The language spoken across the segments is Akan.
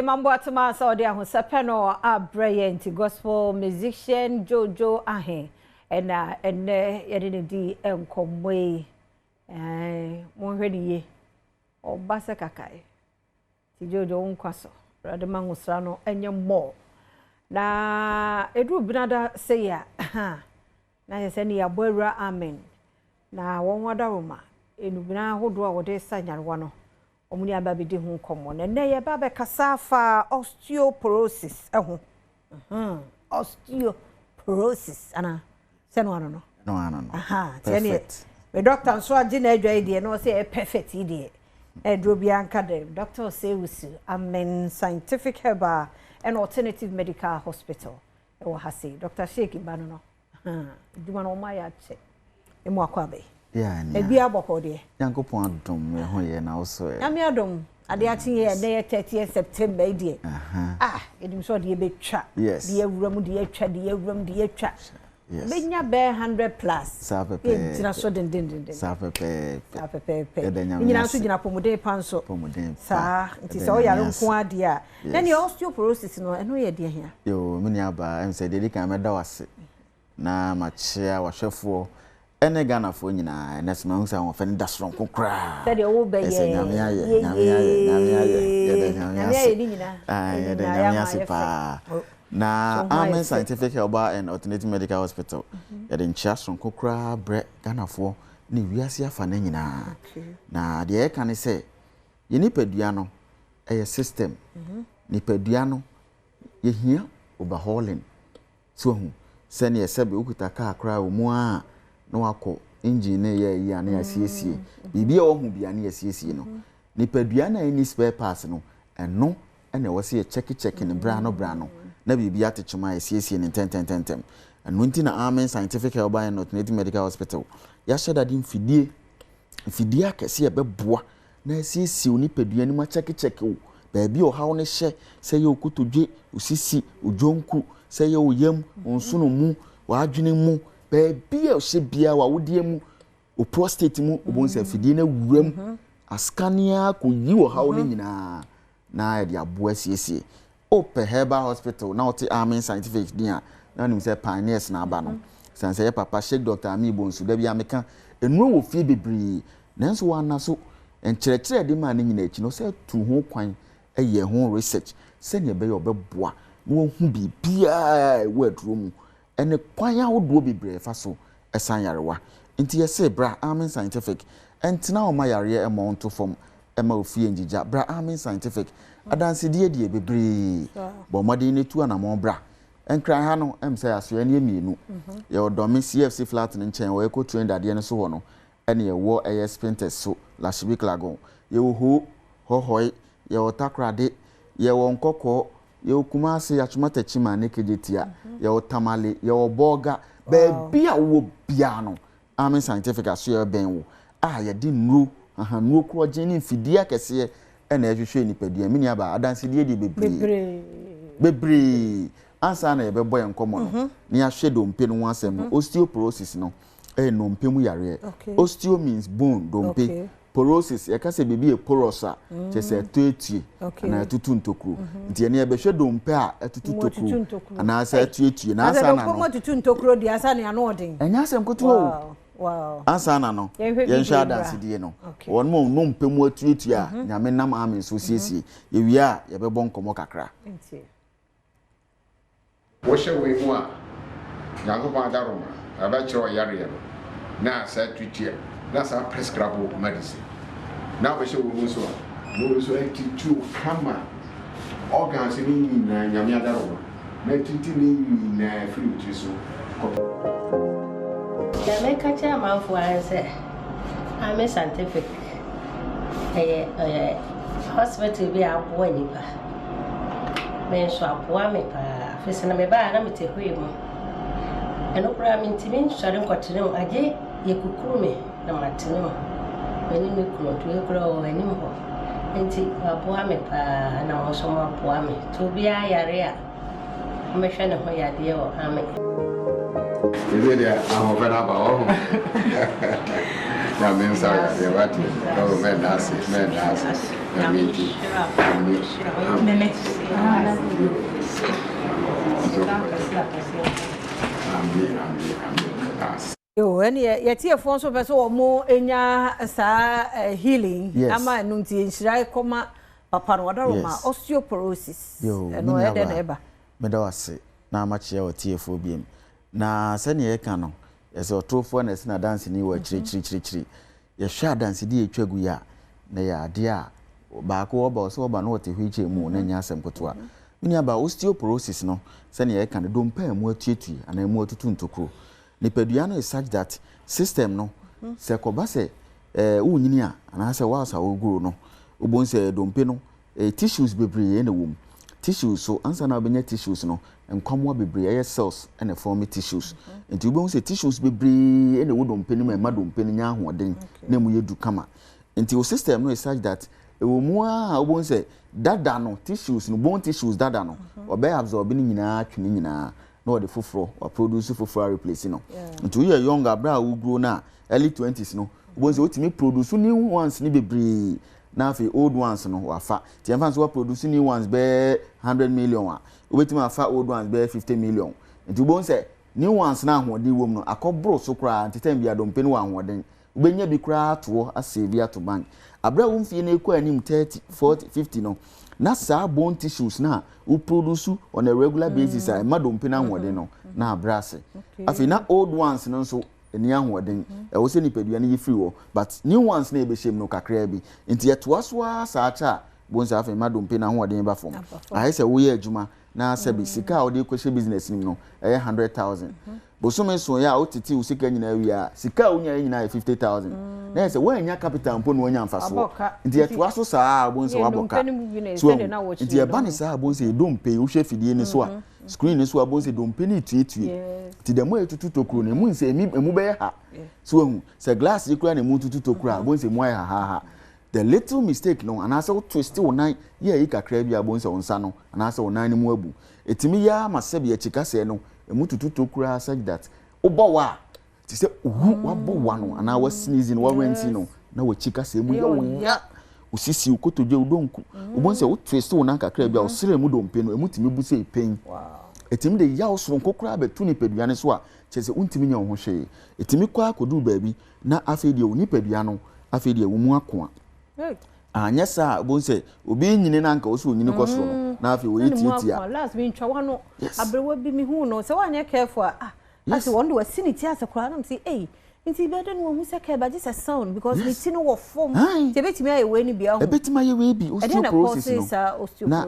Mambo Atoma sɛ ɔde ahosɛpɛ no abrɛ yɛn. Nti gospel musician Jojo Ahe ɛna ɛnɛ yɛde ne di nkɔmmɔ yi. Monhwɛ ne yie, ɔba sɛ kakae. Nti Jojo, wo nkwa so, Awurade ma nwosra no ɛnyɛ mmɔɔ. Na ɛduru Benada sɛyi a, na yɛ sɛ ne yɛabɔ awura amen na wɔn ho adaroma nnubena ahodoɔ a wɔde sa nyarewa no, wɔn ni aba bɛdi ho nkɔmmɔ. Na nnɛ yɛba bɛkasa afa osteoporosis ho. Osteoporosis ana sɛ no ano no? No ano no. Aha, nti ɛneɛ me doctor nso agye na adwa yi deɛ na ɔsɛ ɛyɛ perfect yi deɛ, na aduro biara nka dɛm. Dr. Osei Amen Scientific Herbal and Alternative Medical Hospital ɛwɔ ha sei. Dr. Sheikh ba no, adwuma no wɔn ayɛ akyɛ emu akɔ abɛyi. Ebi abɔkɔ deɛ. Nyankopɔn adom, yɛ ho yɛ, na wo so ɛ? Nyame adom, adeɛ akye yɛ. Ɛnɛ yɛ 30 September yi deɛ, ah, yɛnim sɛ ɔde yɛbɛtwa de yɛwura mu, de yɛtwa, de yɛwura mu, de yɛtwa bɛnya bɛɛ 100 plus. Saa pɛpɛɛpɛ. Yɛgyina so dendendenden. Saa pɛpɛɛpɛ. Saa pɛpɛɛpɛ. Ne nyinaa nso gyina apɔmuden pa nso. Apɔmuden pa. Saa nti sɛ woyare nko adeɛ a, na neɛ osteoporosis no, ɛno yɛ deɛ hia. Yo, me nua baa, sɛ deɛ di kan, mɛda wo ase na makyea wahwɛfoɔ ɛne Ghanafoɔ nyinaa. Ɛnɛ sɛ mahu sɛ ahoɔfɛ no da soronko koraa. Sɛdeɛ wobɛyɛ. Ɛsɛ Nyame ayɛ, Nyame ayɛ, Nyame ayɛ. Yɛda Nyame ase. Nyame ayɛ ne nyinaa. Yɛda Nyame ase paa. Na Amen Scientific Herbal and Alternative Medical Hospital, yɛde nkyea soronko koraa brɛ Ghanafoɔ ne wiase afa no nyinaa. Na deɛ yɛka ne sɛ yɛ nipadua no ɛyɛ system. Nipadua no yɛhia overhauling. So ahu sɛneɛ sɛbe wokuta kaa koraa wɔ mu a, na wakɔ engine no yɛ yi a, na yɛasiesie biribi a wɔho bia na yɛasiesie no. Nipadua no a ɛni spare parts no, ɛno ɛna ɛwɔ sɛ yɛkyɛkekyɛke ne bra no bra no na biribi atekyem a, yɛsiesie ne ntɛntɛntɛntɛm. Ɛno nti na Amen Scientific Herbal and Alternative Medical Hospital yɛahyɛ dade mfidie mfidie akɛseɛ a ɛbɛboa na asiesie wo nipadua no mu, akyɛkekyɛke wo baabi a ɔhaw no hyɛ, sɛ yɛ wo kotodwe, wo sisi, wo dwonku, sɛ yɛ wo yam, wo nsono mu, w'adwene mu, baabi a ɔhyɛ biara, w'awodeɛ mu, wo prostate mu, wobɛhu sɛ afidie no awura mu ascanea kɔyi ɔhaw no nyinaa na yɛde aboa asiesie. Wopɛ herbal hospital na wote Amen Scientific din a, na wonim sɛ pioneers na aba no, sane sɛ yɛ papa Sheikh Dr. Ami Bonsu da bi a meka nnuro wɔ fie bebree, nanso wɔana so nkyerɛkyerɛ de maa ne nyinaa akyi no, sɛ tu ho kwan yɛ ho research sɛnea ɛbɛyɛ ɔbɛboa na wahu biribiara a ɛwɔ aduro mu ɛne kwan ahodoɔ bebree ɛfa so ɛsan yarewa. Nti yɛsɛ bra Amen Scientific, ɛntena hɔ ma yareɛ ɛmɔ wo nto fam, ɛma ofie ngyigya. Bra Amen Scientific, adansedie deɛ bebree. Bɔ mmɔden no tu anammɔn bra. Nkran ha no, sɛ asoɛ no yɛ mmienu. Yɛwɔ Dɔme CFC flat no nkyɛn wɔ Eco Train dadeɛ no so hɔ no, ɛne yɛwɔ ɛyɛ Spintex so, Lashibi Klagon. Yɛwɔ Ho, Hɔhɔe, yɛwɔ Takorade, yɛwɔ Nkɔkɔɔ, yɛwɔ Kumase, Atwima Techiman ne Kejetia, yɛwɔ Tamale, yɛwɔ Bɔɔga. Baabi a wowɔ biara no, Amen Scientific asoɛ bɛn wo a yɛde nnuro ahannuo korɔgyen ne mfidie akɛseɛ ɛna ɛhwehwɛ nipadua. Me nua baa, adansedie deɛ bebree bebree. Ansa na yɛbɛbɔ yɛn nkɔmmɔ no na yɛahwɛ dompe no ho asɛm no, osteoporosis no ɛyɛ nnompe mu yareɛ. Osteo means bone, dompe. Porosis, yɛka sɛ biribi yɛ porous a, kyerɛ sɛ ɛtɔ etue anaa ɛtutu ntokuro. Nti ɛne yɛbɛhwɛ dompe a ɛtutu tokuro anaasɛ ɛtuetue. Na ansa na no tutu ntokuro deɛ, ansa na ano ɔden. Ɛnyɛ asɛm ketewa o. Ansa na no, yɛnhwɛ adansedie no, wɔn mu nnompe mu atuetue a Nyame nam Amen so siesie. Yɛwie a, yɛbɛbɔ nkɔmmɔ kakra. Wohyɛ wei mu a, Nyankopɔn adaroma ɛbɛkyerɛ ɔyareɛ no na saa tuatua na saa prescribe medicine na wobɛhyɛ wei mu nso a, na wei nso atituo kama, organs no nyinaa, Nyame adaroma na atiti ne nyinaa firi wo tiri so kɔpɛ. Deɛ meka kyerɛ amanfoɔ ara sɛ Amen Scientific ɛyɛ hospital bi a aboa nnipa. Me nso aboa me paa. Afei sɛ na mebaa na mete hwee mu. Ɛno koraa mentumi nsɔre nkɔtena mu, agye yɛkukuru me na matena mu. Me ne me kunu nti wei koraa ɔwɔ anim hɔ. Nti waboa me paa, na mo nso moaboa me. Nti obiara yare a, mommɛhwɛ ne ho yadeɛ wɔ Amen. Ɛsɛ deɛ ahoɔfɛ no aba wɔ ho. Nyame nsa wo yadeɛ wate. Oh, mɛnda ase, mɛnda ase. Nyame nti. Amen. Amen. Amen. Amen. Yo, ɛneɛ yɛtiefoɔ nso pɛ sɛ wɔn nya saa healing ama ɛno nti nhyira kɔma papa no ɔdaroma osteoporosis ɛno ɛdɛ na ɛba. Meda wo ase na makyea ɔtiefoɔ biem. Na sɛnea yɛka no, yɛsɛ ɔtorofoɔ na ɛsɛ n'adanseni wɔ akyirikyirikyirikyiri. Yɛhwɛ adansedi a ɛtwa gu yi a, na ɛyɛ adeɛ a baako ɔba ɔsɛ ɔba na ɔte wheelchair mu na ɛnyɛ asɛm ketewa. Me nuabaa, osteoporosis no, sɛnea yɛka no, dompe a emu atuatue anaa emu atutu ntokuro. Nipadua no is such that system no, sɛ kɔba sɛ wonyini a anaasɛ whilst a woguro no, wobɛhu sɛ dompe no, tissues bebree na ɛwɔ mu. Tissues so, ansa na wobɛnya tissues no, nkwammoa bebree, ɛyɛ cells na ɛform tissues. Nti wobɛhu sɛ tissues bebree na ɛwɔ dompe no mu a ɛma dompe no nya ahoɔden na emu yɛ du kama. Nti wo system no is such that ɛwɔ mu a wobɛhu sɛ dada no, tissues no, bone tissues dada no, ɔbɛyɛ absorb ne nyinaa, atwe ne nyinaa na ɔde foforɔ waproduce foforɔ a replace no. Nti woyɛ young abere a woguro no a, early 20s no, wobɛhu sɛ wotumi produce new ones ne bebree na afei old ones no wafa. Nti yɛmfa nso waproduce new ones bɛyɛ 100 million a, wobɛtumi afa old ones bɛyɛ 50 million. Nti wobɛhu sɛ new ones no ahoɔden wɔ mu no akɔboro so koraa. Nti time bi adompe no wɔ ahoɔden, wobɛnya bi koraa atoɔ asave bi ato bank. Abere a wo mfie no ekɔ anim, 30, 40, 50 no, na saa bone tissues na wo produce on a regular basis a ɛma dompe no ahoɔden no na abrɛ ase. Afei na old ones no nso ɛni ahoɔden, ɛwɔ sɛ nipadua no yi firi hɔ, but new ones na ɛbɛhyɛ mu no kakraa bi. Nti yɛtoa so ara saa kyɛ a, bohu sɛ afei ma dompe no ahoɔden ba fam. Ayɛ sɛ woyɛ adwuma na sɛbi sika a wode kɔhyɛ business no mu no ɛyɛ 100,000. Bosome so yɛ a wotete wo sika nyinaa wie a, sika a wonyaeɛ nyinaa yɛ 50,000. Na yɛ sɛ woannya capital mpo na woanya mfasoɔ. Nti yɛtoa so saa a, wobɛhu sɛ woabɔ ka. So nti ɛba ne saa a, wobɛhu sɛ yɛdompe yi, wohwɛ fidie no so a, screen no so a, wobɛhu sɛ dompe no retuetue. Nti dɛm a ɛtutu tokuro no, emu nsɛ emu bɛyɛ ha. So wahu sɛ glass yi koraa na emu tutu tokuro a, wobɛhu sɛ emu ayɛ hahaha. The little mistake no, anaasɛ wo twist wo nan yɛ ayi kakra bi a, wobɛhu sɛ wo nsa no anaasɛ wo nan no mu abu. Ɛtumi yɛ ama sɛbi akyi kasɛɛ no emu tutu tokuro such that wobɔ wa a, te sɛ owu wabɔ wa no anaa wasneeze no, waranti no, na wakyi kasɛɛ mu yɛ wo ya, osisi wo kotodwe, wo donku. Wobɛhu sɛ wo twist wo nan kakra bi a, ɔsrɛ mu dompe no emu tumi bu sɛ epɛn. Ɛtumi de yaw soronko koraa bɛto nipadua no so a kyerɛ sɛ wontumi nyɛ wo ho hwee. Ɛtumi kɔ akɔduru baabi na afei deɛ wo nipadua no afei deɛ wo mu akoa. Anyɛ saa a, wobɛhu sɛ obi nyini na anka wo sɛ onyini kɔ soro no, na afei wɔyɛ tietia. Last bi ntwa wa no, aberewa bi mehu no sɛ woanyɛ careful a, ah, ase wɔn de wasi ne ti ase koraa na msi ei, nti bɛyɛ dɛ no wɔhu sɛ kɛba gye sɛ sound because ne ti no wɔ fam. Nti ebɛtumi ayɛ wei no bi ahu. Ebɛtumi ayɛ wei bi, osteoporosis no. Na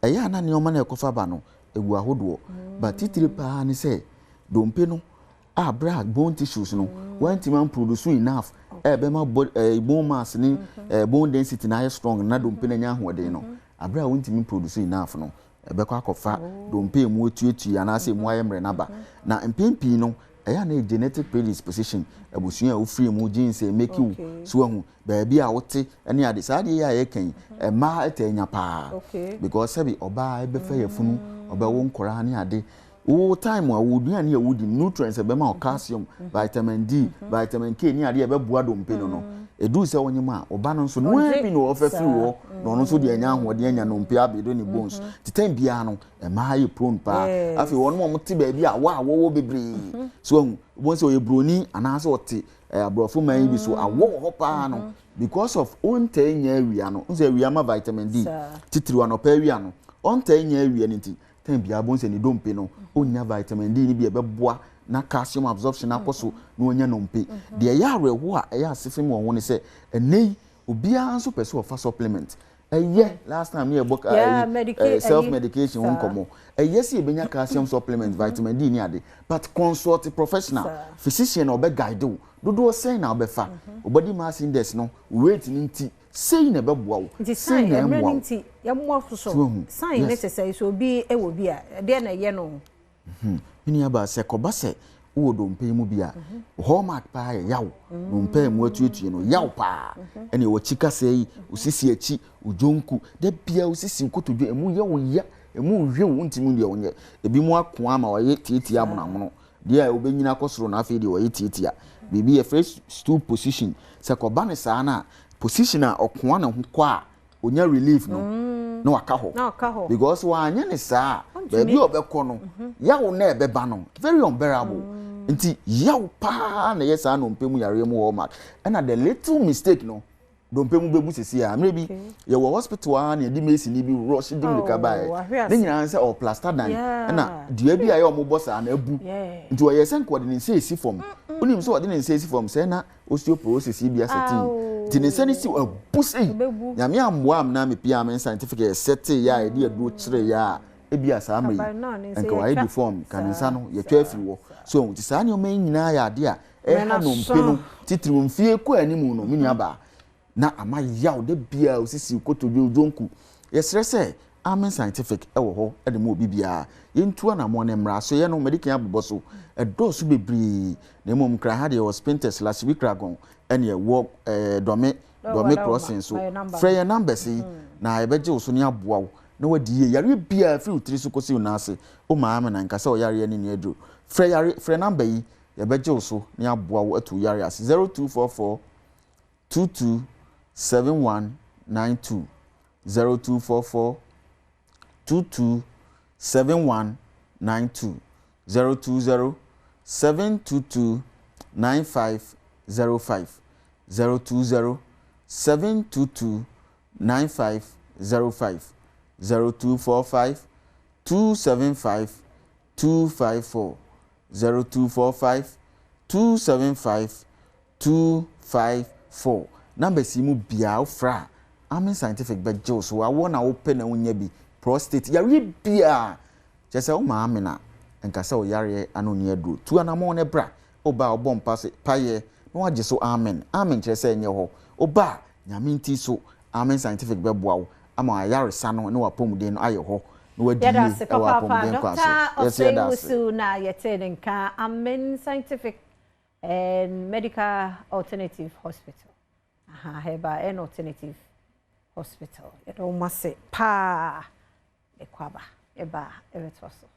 ɛyɛ a na nneɛma na ɛkɔfa ba no egu ahodoɔ, but titire paa ne sɛ dompe no a berɛ a bone tissues no wantumi amproduce enough ɛbɛma bone mass ne bone density na ayɛ strong na dompe no anya ahoɔden no, aberɛ a wontumi produce enough no, ɛbɛkɔ akɔfa dompe emu etuetue anaasɛ emu ayɛ mmerɛ n'aba. Na mpɛn pii no, ɛyɛ a na yɛ genetic predisposition, abusua a wofiri mu, genes a ɛmake wo so ahu baabi a wote ne ade. Saa adeɛ yi a yɛka yi, mmaa ɛtaa nya paa because sɛbi ɔbaa ɛbɛfa yafunu, ɔbɛwo nkɔraa ne ade. Wo time a wo aduane a wodi, nutrients ɛbɛma wo, calcium, vitamin D, vitamin K ne adeɛ ɛbɛboa dompe no, ɛduru sɛ wonyem a, ɔba no nso noa bi na ɔfɛ firi hɔ na ɔno nso deɛ anya ahoɔden anya nnompe abɛdo ne bones. Nti time biara no mmaa yɛ prone paa. Afei wɔn a wɔte baabi a wɔ a wɔwɔ bebree so ahu, wɔn sɛ ɔyɛ buroni anaasɛ ɔte aborɔfo man yi bi so, awɔ wɔ hɔ paa no, because of ɔntaa nya awia no, nsɛ awia ma vitamin D, titiriw anɔpa awia no ɔntaa nya awia no, nti time biara bɔn sɛ ne dompe no ɔnya vitamin D no bi a ɛbɛboa na calcium absorption akɔ so na ɔnya nnompe. Deɛ ɛyɛ awerɛhoɔ a ɛyɛ ase fam wɔ ho ne sɛ ɛnɛ yi obiara nso pɛ sɛ ɔfa supplement. Ɛyɛ last time ne yɛbɔ self medication ho nkɔmmɔ, ɛyɛ sɛ yɛbɛnya calcium supplement, vitamin D ne ade, but consult professional physician na ɔbɛ guide wo dodoɔ sɛn na wobɛfa, wo body mass index no, weight no, nti sei na ɛbɛboa wo. Nti sei na ɛmmerɛ ɛmmoa no wo. Nti yɛmmɔ so So wahu? Sign ne te sɛ obi wɔ bi a, ɛdeɛ na ɛyɛ no? Me nua baa, sɛ kɔba sɛ wowɔ dompe mu bi a, hallmark paa yɛ yaw. Dompe mu atuatue no, yaw paa. Ɛne wɔkyi kasa yi, osisi akyi, odwonku da bia, osisi nkotodwe emu yɛ wo ya, emu hwe wo, ntumi deɛ wonyɛ. Ebi mu ako ama wɔyɛ tietia amonamono deɛ a wobɛnyina akɔ soro na afei deɛ wɔyɛ tietia biribi yɛfrɛ stool position. Sɛ kɔba ne saa no a, position a ɔkoa ne ho kɔ a. Onya relief no na waka hɔ because wanyɛ ne saa a, baabi a ɔbɛkɔ no, yaw na ɛbɛba no very unbearable. Nti yaw paa na ɛyɛ saa nnompe mu yareɛ mu hallmark. Ɛna the little mistake no, dompe mu bɛbu sisi a. Mmerɛ bi yɛwɔ hospital a na yɛde masoni bi rush di mirika baeɛ ne nyinaa sɛ ɔplaster dan, ɛna dua bi a ɛyɛ ɔmo bɔ saa na abu, nti ɔyɛ sɛ nka ɔde ne nsa esi fam. Wonim sɛ ɔde ne nsa esi fam sɛ na osteoporosis yi bi asɛte, nti ne nsa no si abu sei. Nyame amboa am na mepia Amen Scientific yɛ sɛte yɛ a yɛde aduro kyerɛ yɛ a, ebi a saa mmerɛ yi nka wayɛ deform, ka ne nsa no yɛtwa afiri hɔ so. Nti saa nneɛma yi nyinaa yɛ adeɛ a ɛha nnompe no, titiriw mfie kɔ anim no, me nua baa, na ama yaw da biara osisi kotodwe odwonku. Yɛsrɛ sɛ Amen Scientific ɛwɔ hɔ ɛde mu obi biara yɛntu anammɔn ne mmara so. Yɛ no mɛde kan abobɔ so, ɛdɔɔso bebree, na mmom nkra ha deɛ wɔ Spintex, Lashibi Klagon, ɛne ɛwɔ Dɔme Dɔme Crossing so. Frɛ yɛn numbers yi na yɛbɛgye wo so ne aboa wo na wadi yie. Yareɛ biara firi wo tiri so kɔsi wo nan ase, wo maame na nkasa ɔyareɛ ne nea aduro. Frɛ yare, frɛ number yi, yɛbɛgye wo so ne aboa wo atu yare ase: 0244 22 7192, 0244 22 7192, 020 722 9505, 020 722 9505, 0245 275 254, 0245 275 254. Numbers yi mu biara wofrɛ a, Amen Scientific bɛgye wo so. Awɔ na wopɛ na wonya bi, prostate yareɛ biara, kyerɛ sɛ wo maame na nka sɛ ɔyareɛ ano ni aduro. Tu anammɔn no bra. Woba a, wobɔ mpa se payɛ na wagye so amen amen, kyerɛ sɛ ɛnyɛ hɔ. Woba a, Nyame nti so Amen Scientific bɛboa wo ama ayaresa no ne wapɔmuden no ayɛ hɔ na wadi yie Yɛda ase ɛwɔ papaapa. Apɔmuden kwan so. Dr. Yɛsɛ Osei yɛda ase. Wusu na yɛte ne nka, Amen Scientific and Medical Alternative Hospital. Aha, Herbal and Alternative Hospital. Yɛda wɔn ase paa. Ɛkɔ aba, ɛba ɛbɛtoa so.